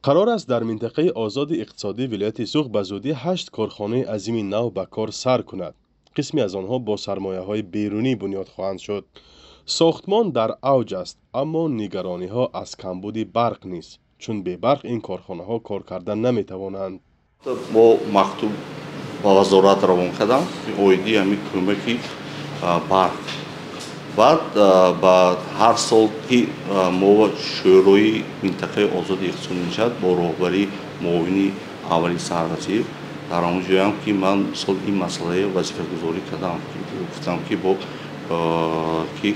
Қарор аст, дар минтақаи озоди иқтисодии вилояти Суғд ба зудӣ ҳашт корхонаи азими нав ба кор сар кунад. Қисме аз онҳо бо сармояҳои берунӣ бунёд хоҳанд шуд. Сохтмон дар авҷ аст, аммо нигарониҳо аз камбуди барқ низ, чун бебарқ ин корхонаҳо кор карда наметавонанд. Мо мактуб ба вазорат равон кардам оиди ҳамин кӯмаки барқ. Баъд ба ҳар сол ки мо шӯрои минтақаи озоди иқтисодӣ мешавад, бо роҳбарии муовини аввали сарвазир, дар он ҷоям ки ман мисол ин масъалаи вазифагузорӣ кардам, гуфтам ки бо ки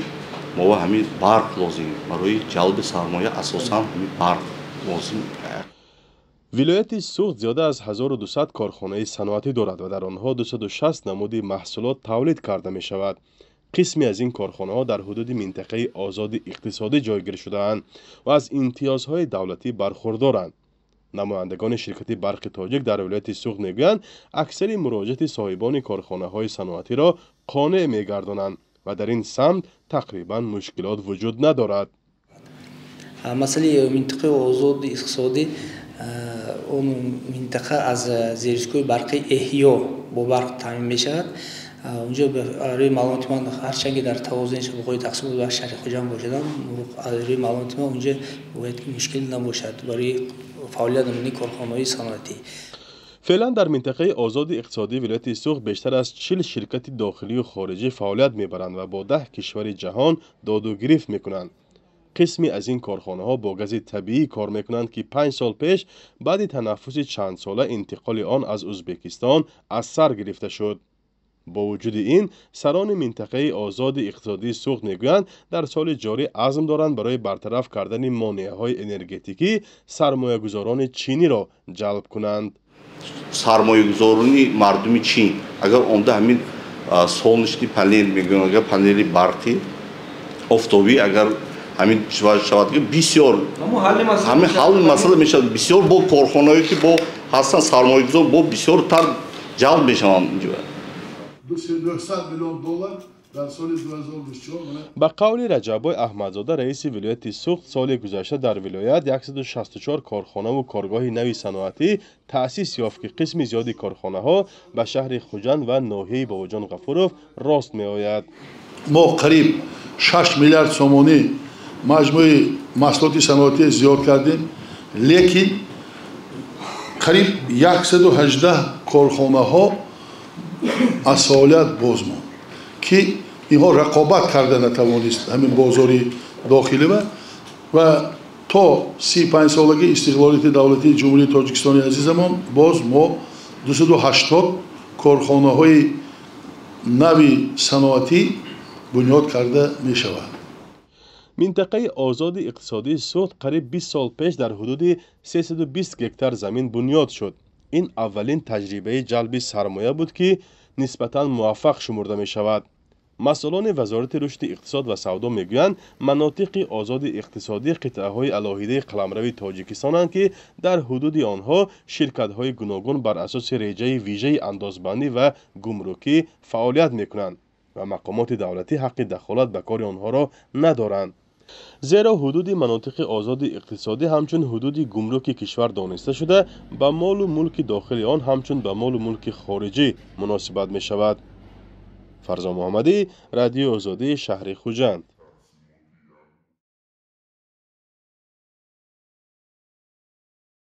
мо ҳамин барқ лозим барои ҷалби сармоя, асосан ҳамин барқ лозим. Вилояти Суғд зиёда аз 1200 корхонаи саноатӣ дорад ва дар онҳо 260 намуди маҳсулот тавлид карда мешавад. Қисме аз ин корхонаҳо дар ҳудуди минтақаи озоди иқтисодӣ ҷойгир шудаанд ва аз имтиёзҳои давлатӣ бархурдоранд. Намояндагони ширкати Барқи Тоҷик дар вилояти Суғд мегӯянд, аксари муроҷиати соҳибони корхонаҳои саноатиро қонеъ мегардонанд ва дар ин самт тақрибан мушкилот вуҷуд надорад. Масъалаи минтақаи озоди иқтисодӣ, он минтақа аз зерстансияҳои барқи эҳё бо барқ таъмин мешавад. Унҷо рӯи маълумоти ман, ҳарчанд ки дар тавозуни шабакаҳои тақсимот ва шаҳри Хуҷанд бошадам, рӯи маълумоти ман, унҷо бояд ки мушкил набошад барои фаъолият намудани корхонаҳои саноатӣ. Феълан дар минтақаи озоди иқтисодии вилояти Суғд бештар аз 40 ширкати дохилию хориҷӣ фаъолият мебаранд ва бо 10 кишвари ҷаҳон доду гирифт мекунанд. Қисме аз ин корхонаҳо бо гази табиӣ кор мекунанд, ки 5 сол пеш баъди танаффуси чандсола интиқоли он аз Ӯзбекистон аз сар гирифта шуд. Бо вуҷуди ин, сарони минтақаи озоди иқтисодии Суғд мегӯянд, дар соли ҷорӣ азм доранд барои бартараф кардани монеаҳои энергетикӣ сармоягузорони чиниро ҷалб кунанд. Сармоягузорони мардуми Чин агар омда, ҳамин солнечный панел мегӯям, агар панели барқи офтобӣ, агар ҳамин шавад, бисёр ҳамин ҳалли масъала мешавад. Бисёр бо корхонаое ки бо ҳастанд, сармоягузор бо бисёртар ҷалб мешаванд инҷо. 900 миллион доллар дар соли 2024. Ба қавли Раҷаббой Аҳмадзода, раиси вилояти Суғд, соли гузашта дар вилоят 164 корхонаву коргоҳи нави саноатӣ таъсис ёфт, ки қисми зиёди корхонаҳо ба шаҳри Хуҷанд ва ноҳияи Бобоҷон Ғафуров рост меояд. Мо қариб 6 миллиард сомонӣ маҷмӯи маҳсулоти саноатӣ зиёд кардем, лекин қариб 118 корхонаҳо аз фаъолият боз монд, ки инҳо рақобат карда натавонист ҳамин бозори дохилива. Ва то 35-солагии истиқлолияти давлатии Ҷумҳурии Тоҷикистони азизамон боз мо 280 корхонаҳои нави саноатӣ бунёд карда мешавад. Минтақаи озоди иқтисодии Суғд қариб 20 сол пеш дар ҳудуди 320 гектар замин бунёд шуд. Ин аввалин таҷрибаи ҷалби сармоя буд, ки нисбатан муваффақ шумурда мешавад. Масъулони Вазорати рушди иқтисод ва савдо мегӯянд, манотиқи озоди иқтисодӣ қитъаҳои алоҳидаи қаламрави Тоҷикистонанд, ки дар ҳудуди онҳо ширкатҳои гуногун бар асоси реҷаи вижаи андозбандӣ ва гумрукӣ фаъолият мекунанд ва мақомоти давлатӣ ҳаққи дахолат ба кори онҳоро надоранд, зеро ҳудуди манотиқи озоди иқтисодӣ ҳамчун ҳудуди гумруки кишвар дониста шуда, ба молу мулки дохили он ҳамчун ба молу мулки хориҷӣ муносибат мешавад. Фарзон Муҳаммадӣ, Радиои Озодӣ, шаҳри Хуҷанд.